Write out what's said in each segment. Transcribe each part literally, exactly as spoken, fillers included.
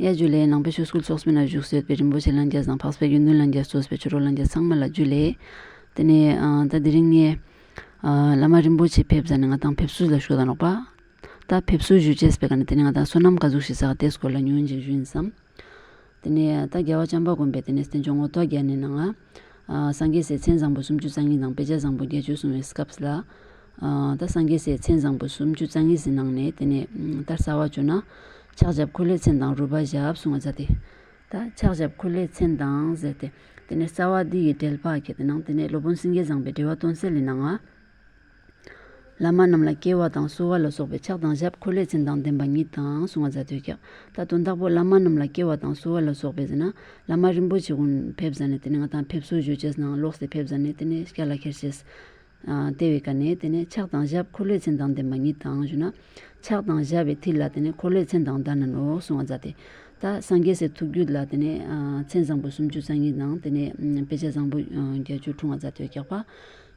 ཡ་ཇུ་ལེ། ནང་པའི་ཆོས་སྐུལ་ཚོགས་པའི་ནང་བཞུགས་སུ་ཡོད་པའི་རིན་པོ་ཆེ་ལྷན་རྒྱས་དང་འཕགས་པའི་དགེ་འདུན་ལྷན་རྒྱས་གཙོས་པའི་ཆོས་གྲོགས་ལྷན་རྒྱས་ཚང་མ་ལ་ཇུ་ལེ། ཏེ་ནེ་ཨ་ད་དེ་རིང་ངས་ཨ་བླ་མ་རིན་པོ་ཆེ་ཕེབས་ཟ་ནེ་ང་དང་ཕེབས་བསུ་ལ་ཞུགས་ད་ནོག་པ། ད་ཕེབས་བསུ་ཞུ་ཅེས་པའི་ཀ་ནེ་ཏེ་ནེ་ང་དང་བསོད་ནམས་ག་ཟུག་ཞིག་བསགས་ཏེ་སྐོར་ལ་ཉུང་ངུན་ཞིག་ཞུ་ཡིན་བསམ། ཏེ་ནེ་ད་རྒྱལ་བ་བྱམས་པ་མགོན་པོའི་ཏེ་ནེ་བསྟན་བཅོས་ངོ་ཐོག་བརྒྱད་ནི་ནང་ང་ཨ་སངས་རྒྱས་སི་མཚན་བཟང་པོ་སུམ་ཅུ་རྩ་གཉིས་དང་དཔེ་བྱད་བཟང་པོ་བརྒྱད་ཅུ་གསུངས་པའི་སྐབས་ལ། ཨ་ད་སངས་རྒྱས་སི་མཚན་བཟང་པོ་སུམ་ཅུ་རྩ་གཉིས་སི་ནང་ནེ་ཏེ་ནེ་ད་རྩ་བ་བཅོ་ན་ཕྱག་ཞབས་འཁོར་ལོའི་མཚན་དང་རུས་པ་ཞབས་གསུང་བ་མཛད་དེ། ད་ཕྱག་ཞབས་འཁོར་ལོའི་མཚན་དང་ཟེར་ཏེ། ཏེ་ནེ་རྩ་བ་འདི་ཡི་འགྲེལ་པ་ཁྱེར་ཏེ་ནང་ཏེ་ནེ་སློབ་དཔོན་སེང་གེ་བཟང་པོའི་འགྲེལ་པ་དོན་གསལ་ལི་ནང་ང་། བླ་མ་རྣམས་ལ་སྐྱེ་བ་དང་གསོ་བ་ལ་སོགས་པའི་ཕྱག་དང་ཞབས་འཁོར་ལོའི་མཚན་དང་ལྡན་པ་ཉིད་དང་གསུང་བ་མཛད་དེ་ཡོད་ཀྱག། ད་དོན་དག་པོ་བླ་མ་རྣམས་ལ་སྐྱེ་བ་དང་གསོ་བ་ལ་སོགས་པའི་ཟེར་ན་བླ་མ་རིན་པོ་ཆེ་གུན་ཕེབས་ཟ་ནེ་ཏེ་ནེ་ང་དང་ཕེབས་བསུ་ཞུ་ཅེས་ནང་ལོགས་ཏེ་ཕེབས་ཟ་ནེ་ཏེ་ནེ་སྐྱ་ལ་ཁྱེར་ཅེས། ཨ་ཏེ་བོའི་ཀ་ནེ་ཏེ་ནེ་ཕྱག་དང་ཞབས་འཁོར་ལོའི་མཚན་དང་ལྡན་པ་ཉིད་དང་ཞུ་ན། ཕྱག་དང་ཞབས་པའི་མཐིལ་ལ་ཏེ་ནེ་འཁོར་ལོའི་མཚན་དང་ལྡན་ན་ནོག་གསུང་བ་མཛད་དེ། ད་སངས་རྒྱས་སི་ཐུགས་རྒྱུད་ལ་ཏེ་ནེ་ཨ་མཚན་བཟང་པོ་སུམ་ཅུ་རྩ་གཉིས་དང་ཏེ་ནེ་ཨ་དཔེ་བྱད་བཟང་པོ་ཨ་བརྒྱད་ཅུ་འཁྲུངས་པ་མཛད་དེ་ཡོད་ཀྱག་པ།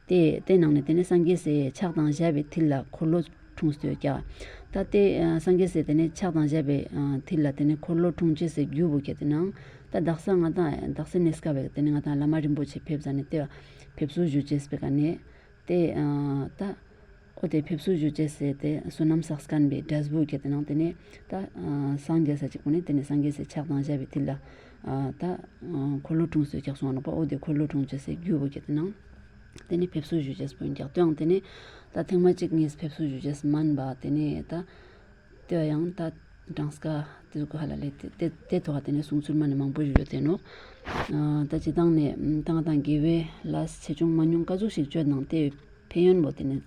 ཏེ་ཏེ་ནང་ནེ་ཏེ་ནེ་སངས་རྒྱས་སི་ཕྱག་དང་ཞབས་པའི་མཐིལ་ལ་འཁོར་ལོ་འཁྲུངས་ཏེ་ཡོད་ཀྱག། ད་ཏེ་ཨ་སངས་རྒྱས་སི་ཏེ་ནེ་ཕྱག་དང་ཞབས་པའི་ཨ་མཐིལ་ལ་ཏེ་ནེ་འཁོར་ལོ་འཁྲུངས་ཅེས་སི་རྒྱུ་བོ་ཁྱེར་ཏེ་ནང་ད་དག་ས་ང་དང་དག་ས་གནས་སྐབས་པའི་ཏེ་ནེ་ང་དང་བླ་མ་རིན་པོ་ཆེ་ཕེབས་ཟ་ནེ་ཏེ་ཕེབས་བསུ་ཞུ་ཅེས་པའི་ཀ་ནེ། ཏེ་ཨ་ད་འོ་ཏེ་ཕེབས་བསུ་ཞུ་ཅེས་སི་ཏེ་བསོད་ནམས་བསགས་ཁན་པའི་འབྲས་བུ་ཁྱེར་ཏེ་ནང་ཏེ་ནེ་ད་ཨ་སངས་རྒྱས་ས་ཅིག་པོ་ནེ་ཏེ་ནེ་སངས་རྒྱས་སི་ཕྱག་དང་ཞབས་པའི་མཐིལ་ལ་ཨ་ད་ཨ་འཁོར་ལོ་འཁྲུངས་སོ་ཀྱག་གསུང་བ་ནོག་པ། འོ་ཏེ་འཁོར་ལོ་འཁྲུངས་ཅེས་སི་རྒྱུ་བོ་ཁྱེར་ཏེ་ནང་ཏེ་ནེ་ཕེབས་བསུ་ཞུ་ཅེས་པོ་ཡིན་ཀྱག། ཏེའང་ཏེ་ནེ་ད་ཐེངས་མ་གཅིག་ངས་ཕེབས་བསུ་ཞུ་ཅེས་མན་པ་ཏེ་ནེ་ད་ཏེ་ཡང་ད་གྲངས་ཀ་ཏེ་ཟུག་ཧ་ལ་ལེ་ཏེ་ཏེ་ཏེ་ཐོག་ཏེ་ནེ་གསུང་ཚུལ་མ་ནེ་མང་པོ་ཞིག་ཡོད་དེ་ནོག། ཨ་ད་སྤྱིར་བཏང་ནེ་ད་ང་དང་དགེ་བའི་ལས་ཆེ་ཆུང་མང་ཉུང་ག་ཟུག་ཞིག་ཅོ་ནང་ཏེ་ཕན་ཡོན་པོ་ཏེ་ནེ་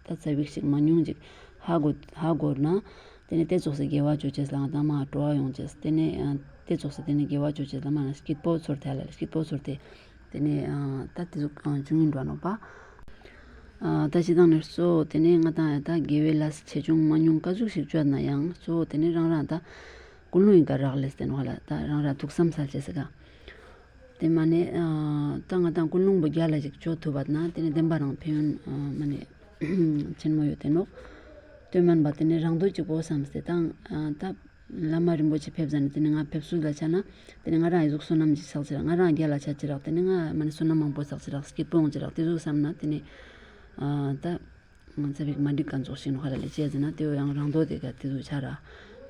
ད་ཙ་པིག་ཞིག་མང་ཉུང་ཞིག་ཧ་གོ་ཧ་གོ་ན་ཏེ་ནེ་ཏེ་ཙོགས་སི་དགེ་བ་ཅོ་ཅེས་ལ་ང་དང་མ་སྤྲོ་བ་ཡོང་ཅེས་ཏེ་ནེ་ཨ་ཏེ་ཙོགས་སི་ཏེ་ནེ་དགེ་བ་ཅོ་ཅེས་ལ་མ་ནེ་སྐྱིད་པོ་ཚོར་ཏེ་ཧ་ལ་ལེ་སྐྱིད་པོ་ཚོར་ཏེ། ཏེ་ནེ་ཨ་ད་ཏེ་ཟུག་ཨ་བྱུང་ཡིན་འགྲོ་ནོག་པ། ཨ་ད་སྤྱིར་བཏང་ནེ་གཙོ་བོ་ཏེ་ནེ་ང་དང་ད་དགེ་བའི་ལས་ཆེ་ཆུང་མང་ཉུང་ག་ཟུག་ཞིག་ཅོ་ན་ཡང་གཙོ་བོ་ཏེ་ནེ་རང་རང་ད་ཀུན་སློང་ཡིན་ཀ་རག་ལས་ཏེ་ནོག་ཧ་ལ། ད་རང་རང་ཐུགས་བསམ་སལ་ཅེས་སི་ཀ་ཏེ་མ་ནེ་ཨ་ད་ང་དང་ཀུན་སློང་པོ་རྒྱལ་ལ་ཞིག་ཅོ་ཐུབ་པ་ན་ཏེ་ནེ་བདེན་པ་རང་ཕན་ཡོན་ཨ་མ་ནེ་ཆེན་མོ་ཡོད་དེ་ནོག། ཏེ་མན་པ་ཏེ་ནེ་རང་དོན་གཅིག་པོ་བསམས་ཏེ་ད་ཨ་ད་བླ་མ་རིན་པོ་ཆེ་ཕེབས་ཟ་ནེ་ཏེ་ནེ་ང་ཕེབས་བསུ་ལ་ཆ་ན་ཏེ་ནེ་ང་རང་ཨི་ཟུག་བསོད་ནམས་ཅིག་བསགས་ཅི་རག། ཏེ་ནེ་ང་རང་རྒྱལ་ལ་ཆ་ཅི་རག། ཏེ་ནེ་ང་མ་ནེ་བསོད་ནམས་མང་པོ་བསགས་ཅི་རག། སྐྱིད་པོ་ཡོང་ཅི་རག། ཏེ་ཟུག་བསམ་ན་ཏེ་ནེ་ཨ་ད་ང་ཙ་པིག་མ་འགྲིག་ག་ཙོགས་ཤིག་ནོག་ཧ་ལ་ལེ། ཅི་ཟེར་ན་ཏེ་བོ་ཡང་རང་དོན་ཏེ་ག་ཏེ་ཟུག་ཆ་ར།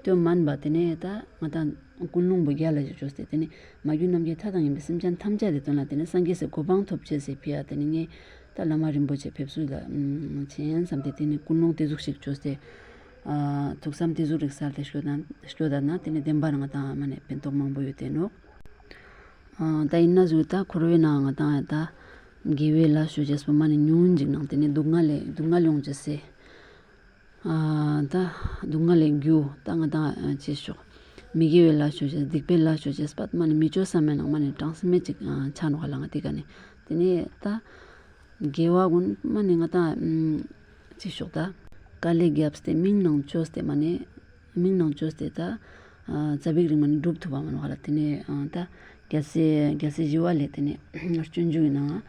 ཏེ་མན་པ་ཏེ་ནེ་ད་ང་དང་ཀུན་སློང་པོ་རྒྱལ་ལ་ཞིག་ཅོས་ཏེ་ཏེ་ནེ་མ་གྱུར་ནམ་མཁའི་མཐའ་དང་མཉམ་པའི་སེམས་ཅན་ཐམས་ཅད་དེ་དོན་ལ་ཏེ་ནེ་སངས་རྒྱས་སི་གོ་འཕང་ཐོབ་ཅེས་སི་ཕི་ཡ་ཏེ་ནེ་ངས་ད་བླ་མ་རིན་པོ་ཆེ་ཕེབས་བསུ་ལ་ཆེན་བསམས་ཏེ་ཏེ་ནེ་ཀུན་སློང་ཏེ་ཟུག་ཞིག་ཅོས་ཏེ། ཨ་ཐུགས་བསམ་ཏེ་ཟུག་རིག་སལ་ཏེ་སྐྱོད་ད་སྐྱོད་ད་ན་ཏེ་ནེ་བདེན་པ་རང་ང་དང་མ་ནེ་ཕན་ཐོགས་མང་པོ་ཡོད་དེ་ནོག། ཨ་ད་ཡིན་ན་ཟུག་ད་འཁོར་བའི་ནང་ང་དང་ད་དགེ་བའི་ལས་ཅོ་ཅེས་པོ་མ་ནེ་ཉུང་ངུན་ཅིག་ནང་ཏེ་ནེ་སྡུག་བསྔལ་ལས་སྡུག་བསྔལ་ཡོང་ཅེས་སི་ཨ་ད་སྡུག་བསྔལ་ལས་རྒྱུ་ད་ང་དང་ཅི་ཞོག་མི་དགེ་བའི་ལས་ཅོ་ཅེས་སྡིག་པའི་ལས་ཅོ་ཅེས་པ་མ་ནེ་མི་ཅོ་བསམ་མེད་ནང་མ་ནེ་གྲངས་སུ་མེད་ཅིག་ཆ་ནོག་ཧ་ལ་ང་ཏེ་ཀ་ནེ། ཏེ་ནེ་ད་དགེ་བ་གུན་མ་ནེ་ང་དང་ཅི་ཞོག་ད་དཀའ་ལས་རྒྱབ་སྟེ་མིང་ནང་བཅོས་ཏེ་མ་ནེ་མིང་ནང་བཅོས་ཏེ་ད་ཨ་ཙ་པིག་རིང་མ་ནེ་འགྲུབ་ཐུབ་པ་མ་ནོག་ཧ་ལ། ཏེ་ནེ་ཨ་ད་རྒྱལ་སྲས་རྒྱལ་སྲས་ཞི་བ་ལྷས་ཏེ་ནེ་སྤྱོད་འཇུག་གི་ནང་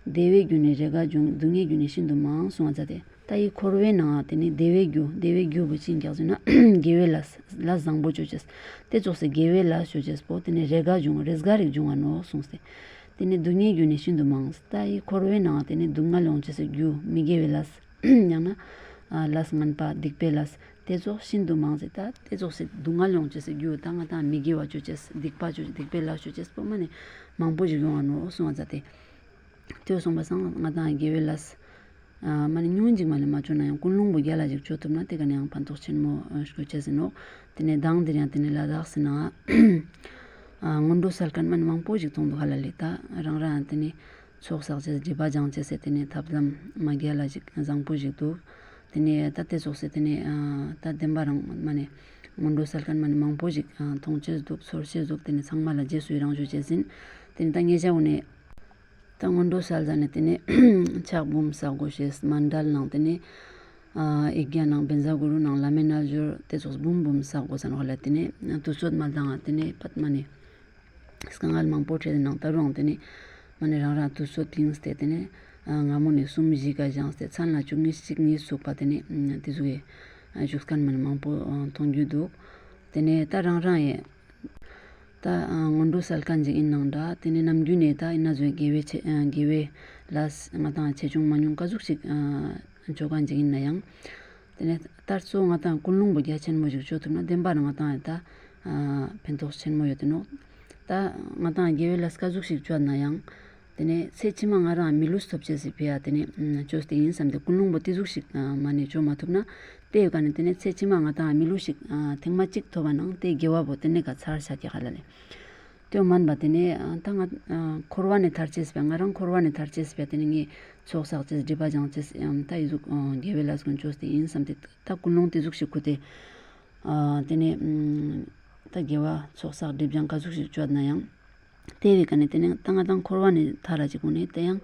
བདེ་བའི་རྒྱུ་ནི་རེས་འགའ་འབྱུང་། སྡུག་བསྔལ་རྒྱུ་ནི་ཤིན་ཏུ་མང་གསུང་བ་མཛད་དེ། ད་འི་འཁོར་བའི་ནང་ཏེ་ནེ་བདེ་བའི་རྒྱུ་བདེ་བའི་རྒྱུ་བོ་ཅི་ཡིན་ཀྱག་ཟེར་ན་དགེ་བའི་ལས་ལས་བཟང་པོ་ཅོ་ཅེས། ཏེ་ཙོགས་སི་དགེ་བའི་ལས་ཅོ་ཅེས་པོ་ཏེ་ནེ་རེས་འགའ་འབྱུང་རེས་འགའ་རིག་འབྱུང་བ་ནོག་གསུངས་ཏེ། ཏེ་ནེ་སྡུག་བསྔལ་རྒྱུ་ནི་ཤིན་ཏུ་མང་། ད་འི་འཁོར་བའི་ནང་ཏེ་ནེ་སྡུག་བསྔལ་ཡོང་ཅེས་སི་རྒྱུ་མི་དགེ་བའི་ལས་ཡང་ན་ཨ་ལས་ངན་པ་སྡིག་པའི་ལས་ཏེ་ཙོགས་ཤིན་ཏུ་མང་ཟེར། ད་ཏེ་ཙོགས་སི་སྡུག་བསྔལ་ཡོང་ཅེས་སི་རྒྱུ་ད་ང་དང་མི་དགེ་བ་ཅོ་ཅེས་སྡིག་པ་ཅོ་སྡིག་པའི་ལས་ཅོ་ཅེས་པོ་མ་ནེ་མང་པོ་ཞིག་ཡོང་བ་ནོག་གསུང་བ་མཛད་དེ། ཏེ་གསུངས་པ་སང་ང་དང་དགེ་བའི་ལས་ཨ་མ་ནེ་ཉུང་ངུན་ཅིག་མ་ནེ་མ་ཅོ་ན་ཡང་ཀུན་སློང་པོ་རྒྱལ་ལ་ཞིག་ཅོ་ཐུབ་ན་ཏེ་ཀ་ནེ་ཡང་ཕན་ཐོགས་ཆེན་མོ་ཨ་ཞུ་ཅེས་ཨིན་ནོག། ཏེ་ནེ་མདང་དེ་རིང་ཏེ་ནེ་ལ་དྭགས་སི་ནང་ཨ་སྔོན་འགྲོ་སལ་ཁན་མ་ནེ་མང་པོ་ཞིག་ཐོང་དུག་ཧ་ལ་ལེ། ད་རང་རང་ཏེ་ནེ་ཚོགས་བསགས་ཅེས་སྒྲིབ་པ་སྦྱང་ཅེས་སི་ཏེ་ནེ་ཐབས་ལམ་མ་རྒྱལ་ལ་ཞིག་བཟང་པོ་ཞིག་དུག། ཏེ་ནེ་ད་ཏེ་ཙོགས་སི་ཏེ་ནེ་ཨ་ད་བདེན་པ་རང་མ་ནེ་སྔོན་འགྲོ་སལ་ཁན་མ་ནེ་མང་པོ་ཞིག་ཨ་ཐོང་ཅེས་དུག་ཚོར་ཅེས་དུག། ཏེ་ནེ་ཚང་མ་ལ་རྗེས་སུ་ཡི་རང་ཞུ་ཅེས་ཨིན། ཏེ་ནེ་ད་ངེད་ཅག་གུན་ནི་ད་སྔོན་འགྲོ་སལ་ཟ་ནེ་ཏེ་ནེ་ཕྱག་འབུམ་བསག་གོས་ཤེས་མཎྜལ་ནང་ཏེ་ནེ་ཨ་ཡིག་བརྒྱ་ནང་བཛྲ་གུ་རུ་ནང་བླ་མའི་རྣལ་འབྱོར་ཏེ་ཙོགས་འབུམ་འབུམ་བསག་གོས་ཟེར་ནོག་ལེ། ཏེ་ནེ་དུས་ཚོད་མ་ལྡང་ང་ཏེ་ནེ་པད་མ་ནེ་དཀའ་ངལ་མང་པོ་འཕྲད་ནང་ད་རུང་ཏེ་ནེ་མ་ནེ་རང་རང་དུས་ཚོད་ཐིངས་ཏེ་ཏེ་ནེ་ཨ་སྔ་མོ་ནེ་གསུམ་བཞི་ཀ་བཞེངས་ཏེ་མཚན་ལ་བཅུ་གཉིས་གཅིག་གཉིས་ཚུགས་པ་ཏེ་ནེ་ཨ་ཏེ་ཟུག་གི་ཨ་བཞུགས་ཁན་མ་ནེ་མང་པོ་ཨ་ཐོང་རྒྱུ་དུག། ཏེ་ནེ་ད་རང་རང་ཡི་ ད་ཨ་སྔོན་འགྲོ་སལ་ཁན་ཅིག་ཨིན་ནའང་འདྲ། ཏེ་ནེ་ནམ་རྒྱུན་ནེ་ད་ཨིན་ན་ཟོ་དགེ་བའི་ཆེ་ཨ་དགེ་བའི་ལས་ང་དང་ཆེ་ཆུང་མ་ཉུང་ཀ་ཟུག་ཞིག་ཨ་ཅོ་ཁན་ཅིག་ཨིན་ནའང་། ཏེ་ནེ་ད་གཙོ་ང་དང་ཀུན་སློང་པོ་རྒྱ་ཆེན་མོ་ཞིག་ཅོ་ཐུབ་ན་བདེན་པ་རང་ང་དང་ཡང་ད་ཨ་ཕན་ཐོགས་ཆེན་མོ་ཡོད་དེ་ནོག། ད་ང་དང་དགེ་བའི་ལས་ཀ་ཟུག་ཞིག་ཅོ་ནའང་ཏེ་ནེ་ཚེ་ཕྱི་མ་ང་རང་མི་ལུས་ཐོབ་ཅེས་སི་ཕི་ཡ་ཏེ་ནེ་ཨ་ཅོས་ཏེ་ཨིན་སམ་སྟེ་ཀུན་སློང་པོ་ཏེ་ཟུག་ཞིག་ཨ་མ་ནེ་ཅོ་མ་ཐུབ་ན་ཏེའི་ཀ་ནེ་ཏེ་ནེ་ཚེ་ཕྱི་མ་ང་དང་མི་ལུས་ཤིག་ཨ་ཐེངས་མ་གཅིག་ཐོབ་པ་ནང་ཏེ་དགེ་བ་བོ་ཏེ་ནེ་ཀ་ཚར་ཆ་ཀྱག་ཧ་ལ་ལེ། ཏེ་མན་པ་ཏེ་ནེ་ཨ་ད་ང་ཨ་འཁོར་བ་ནེ་ཐར་ཅེས་སི་ཕི་ཡ་ང་རང་འཁོར་བ་ནེ་ཐར་ཅེས་སི་ཕི་ཡ་ཏེ་ནེ་ངས་ཚོགས་བསགས་ཅེས་སྒྲིབ་པ་སྦྱང་ཅེས་ཡང་ད་འི་ཟུག་ཨ་དགེ་བའི་ལས་ཀུན་ཅོས་ཏེ་ཨིན་སམ་སྟེ་ད་ཀུན་སློང་ཏེ་ཟུག་ཞིག་ཁུར་ཏེ་ཨ་ཏེ་ནེ་ཨ་ད་དགེ་བ་ཚོགས་བསགས་སྒྲིབ་སྦྱང་ཀ་ཟུག་ཞིག་ཅོ་ནའང་ཏེ་བོའི་ཀ་ནེ་ཏེ་ནེ་ད་ང་དང་འཁོར་བ་ནེ་ཐར་ར་ཅིག་གུན་ནེ་ཏེ་ཡང་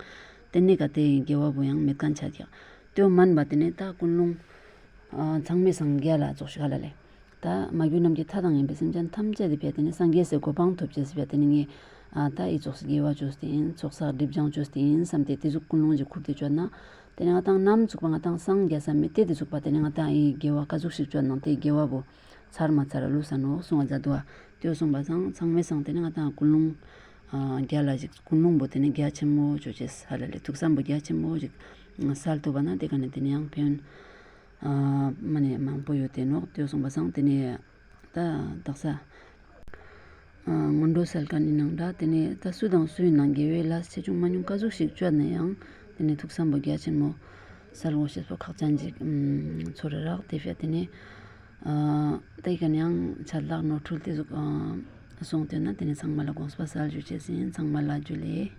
ཏེ་ནེ་ཀ་ཏེ་དགེ་བ་བོ་ཡང་མེད་ཁན་ཆ་ཀྱག། ཏེ་མན་པ་ཏེ་ནེ་ད་ཀུན་སློང་ཨ་མཚམས་མེད་སངས་རྒྱས་ལ་ཙོགས་ཤིག་ཧ་ལ་ལེ། ད་མ་གྱུར་ནམ་མཁའི་མཐའ་དང་མཉམ་པའི་སེམས་ཅན་ཐམས་ཅད་དེ་ཕི་ཡ་ཏེ་ནེ་སངས་རྒྱས་སི་གོ་འཕང་ཐོབ་ཅེས་སི་ཕི་ཡ་ཏེ་ནེ་ངས་ཨ་ད་འི་ཙོགས་སི་དགེ་བ་ཅོས་ཏེ་ཨིན་ཚོགས་བསགས་སྒྲིབ་སྦྱང་ཅོས་ཏེ་ཨིན་སམ་སྟེ་ཏེ་ཟུག་ཀུན་སློང་ཞིག་ཁུར་ཏེ་ཅོ་ན་ཏེ་ནེ་ང་དང་ནམ་ཚུགས་པ་ང་དང་སངས་རྒྱས་ས་མེད་དེ་ཏེ་ཚུགས་པ་ཏེ་ནེ་ང་དང་འི་དགེ་བ་ཀ་ཟུག་ཞིག་ཅོ་ནའང་ཏེ་དགེ་བ་བོ་ཚར་མ་ཚར་ར་ལུས་ས་ནོག་གསུང་བ་མཛད་དུག་པ། ཏེ་གསུངས་པ་སང་མཚམས་མེད་སང་ཏེ་ནེ་ང་དང་ཀུན་སློང་ཨ་རྒྱ་ལ་ཞིག་ཀུན་སློང་པོ་ཏེ་ནེ་རྒྱ་ཆེན་མོ་ཅོ་ཅེས་ཧ་ལ་ལེ། ཐུགས་བསམ་པོ་རྒྱ་ཆེན་མོ་ཞིག་སལ་ཐུབ་པ་ན་ཏེ་ཀ་ནེ་ཏེ་ནེ་ཡང་ཕན་ཨ་མ་ནེ་མང་པོ་ཡོད་དེ་ནོག། ཏེ་གསུངས་པ་སང་ཏེ་ནེ་ད་དག་ས་ཨ་སྔོན་འགྲོ་སལ་ཁན་ཨིན་ནའང་འདྲ། ཏེ་ནེ་ད་སུ་དང་སུ་ཨིན་ནའང་དགེ་བའི་ལས་ཆེ་ཆུང་མ་ཉུང་ཀ་ཟུག་ཞིག་ཅོ་ནའང་ཏེ་ནེ་ཐུགས་བསམ་པོ་རྒྱ་ཆེན་མོ་སལ་དགོས་ཤེས་པོ་ཁག་ཅན་ཅིག་ཨ་ཚོར་རག། ཏེ་ཕི་ཡ་ཏེ་ནེ་ཨ་ད་འི་ཀ་ནེ་ཡང་ཆད་ལྷག་ནོར་འཁྲུལ་ཏེ་ཟུག་ཨ་སོང་ཏེ་ན་ཏེ་ནེ་ཚང་མ་ལ་དགོངས་པ་སལ་ཞུ་ཅེས་ཨིན། ཚང་མ་ལ་ཇུ་ལེ།